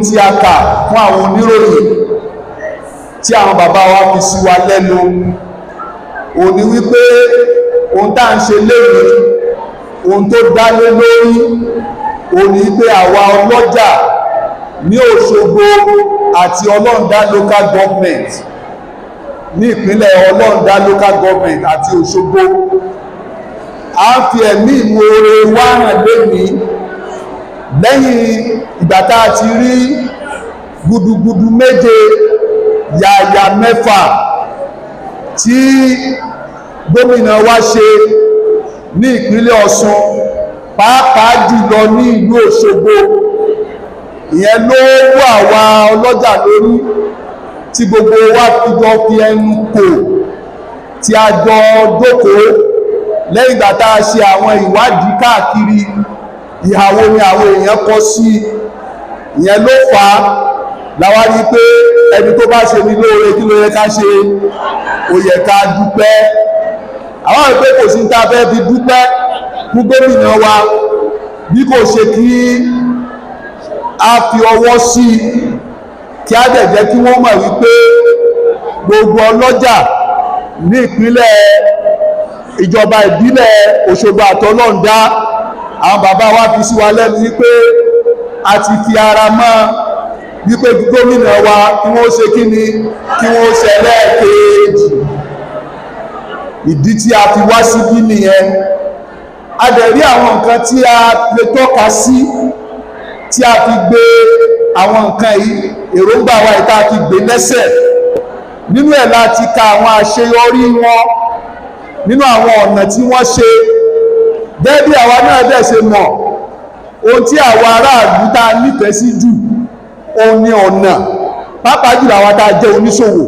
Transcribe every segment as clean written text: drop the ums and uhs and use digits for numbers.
Tí a kà fún àwọn oníròyìn tí àwọn bàbá wa fi sí wa lẹ́nu ò ní wípé ohun tá ń ṣe lénìí, ohun tó dálé lórí ò ní pé àwa ọlọ́jà ní Òṣogbo àti Ọlọ́ndá local government, ní ìpínlẹ̀ Ọlọ́ndá local government àti Òṣogbo, a ń fi ẹ̀mí ìmoore wá hàn lénìí lẹ́yìn ìgbà tá a ti rí gudugudu méje yàyà mẹ́fà tí gómìnà wa ṣe ní ìpínlẹ̀ Ọ̀ṣun, pàápàá jùlọ ní ìlú Òṣogbo. Ìyẹn ló wú àwa ọlọ́jà lórí tí gbogbo wa fi jọ fi ẹnu kò, tí a jọ jókòó lẹ́yìn ìgbà tá a ṣe àwọn ìwádìí káàkiri, ìhàwó ni àwọn èèyàn kọ sí. Ìyẹn ló fà á láwa rí pé ẹni tó bá ṣe ní lóore, kí ló yẹ ká ṣe? Ó yẹ ká dúpẹ́. Àwọn ìpé kò sí tá a fẹ́ fi dúpẹ́ fún gómìnà wa bí kò ṣe kí a fi ọwọ́ sí, kí a dẹ̀ jẹ́ kí wọ́n mọ̀ wípé gbogbo ọlọ́jà ní ìpínlẹ̀, ìjọba ìbílẹ̀ Òṣogbo àtọlọ́ndá, àwọn bàbá wa fi sí wa lẹ́nu wípé a ti fi ara mọ́ wípé gómìnà wa, kí wọ́n ṣe kí ni, kí wọ́n ṣe lẹ́ẹ̀kejì. Ìdí tí a fi wá síbí nìyẹn. A dẹ̀ rí àwọn nǹkan tí a lè tọ́ka sí tí a fi gbé àwọn nǹkan yìí, èròǹgbà wa ìta fi gbé lẹ́sẹ̀. Nínú ẹ̀ láti ka àwọn àṣeyọrí wọn nínú àwọn ọ̀nà tí wọ́n ṣe. Gẹ́gẹ́ bí àwa náà dẹ̀ ṣe mọ̀, ohun tí àwa aráàlú tá a nífẹ̀ẹ́ sí jù, òun ni ọ̀nà, pàápàá jùlọ àwa tá a jẹ́ oníṣòwò.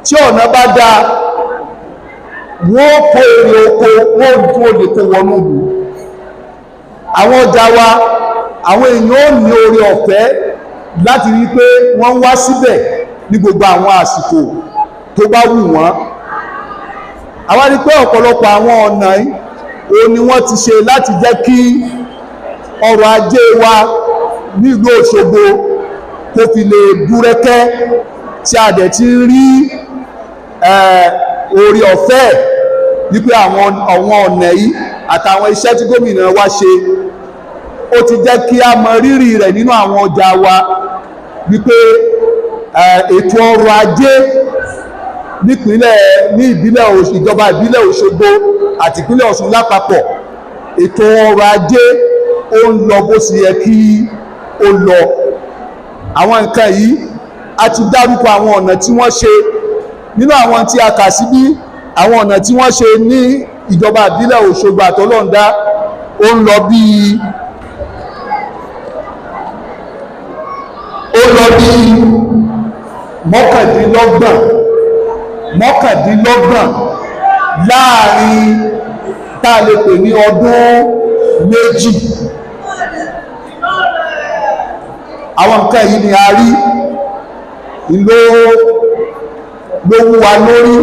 Tí ọ̀nà bá dáa, wọ́n kó èrè oko, wọ́n tún lè kó wọnú ìlú. Àwọn ọjà wa, àwọn èèyàn ò ní oore ọ̀fẹ́ láti rí pé wọ́n wá síbẹ̀ ní gbogbo àwọn àsìkò tó bá wù wọ́n. Àwa rí pé ọ̀pọ̀lọpọ̀ àwọn ọ̀nà yìí, òun ni wọ́n ti ṣe láti jẹ́ kí ọrọ̀ ajé wa nílùú Òṣogbo kó fi lè búrẹ́kẹ́, tí a dẹ̀ ti rí oore ọ̀fẹ́ wípé àwọn ọ̀nà yìí àtàwọn iṣẹ́ tí gómìnà wa ṣe, ó ti jẹ́ kí a mọ rírì rẹ̀ nínú àwọn ọjà wa, wípé ètò ọrọ̀ ajé nípínlẹ̀, ní ìbílẹ̀, ìjọba ìbílẹ̀ Òṣogbo àti ìpínlẹ̀ Ọ̀ṣun lápapọ̀, ètò ọrọ̀ ajé ó ń lọ bó ṣe yẹ kí ó lọ. Àwọn nǹkan yìí, a ti dárúkọ àwọn ọ̀nà tí wọ́n ṣe nínú àwọn tí a kà síbí. Àwọn ọ̀nà tí wọ́n ṣe ní ìjọba ìbílẹ̀ Òṣogbo àtọlọ́ndá, ó lọ bí 29, 29 láàrin tá a lè pè ní ọdún 2. Àwọn nǹkan yìí ni a rí ló wú wa lórí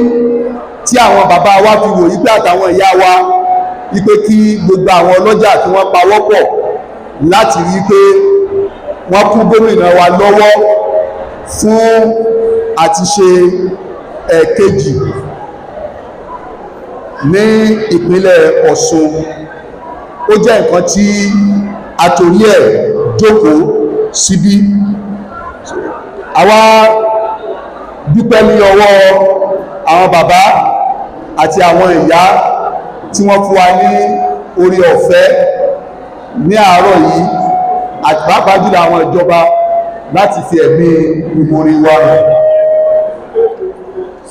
tí àwọn bàbá wa fi wò wípé, àtàwọn ìyá wa, wípé kí gbogbo àwọn ọlọ́jà kí wọ́n pawọ́pọ̀ láti rí pé wọ́n kún gómìnà wa lọ́wọ́ fún àti ṣe ẹ̀kejì ní ìpínlẹ̀ Ọ̀ṣun. Ó jẹ́ nǹkan tí a torí ẹ̀ jókòó síbí. Àwa dúpẹ́ ní ọwọ́ àwọn bàbá àti àwọn ìyá tí wọ́n fún wa ní orí ọ̀fẹ́ ní àárọ̀ yìí, àti pàápàá jùlọ àwọn ìjọba, láti fi ẹ̀mí ìmoore wa hàn.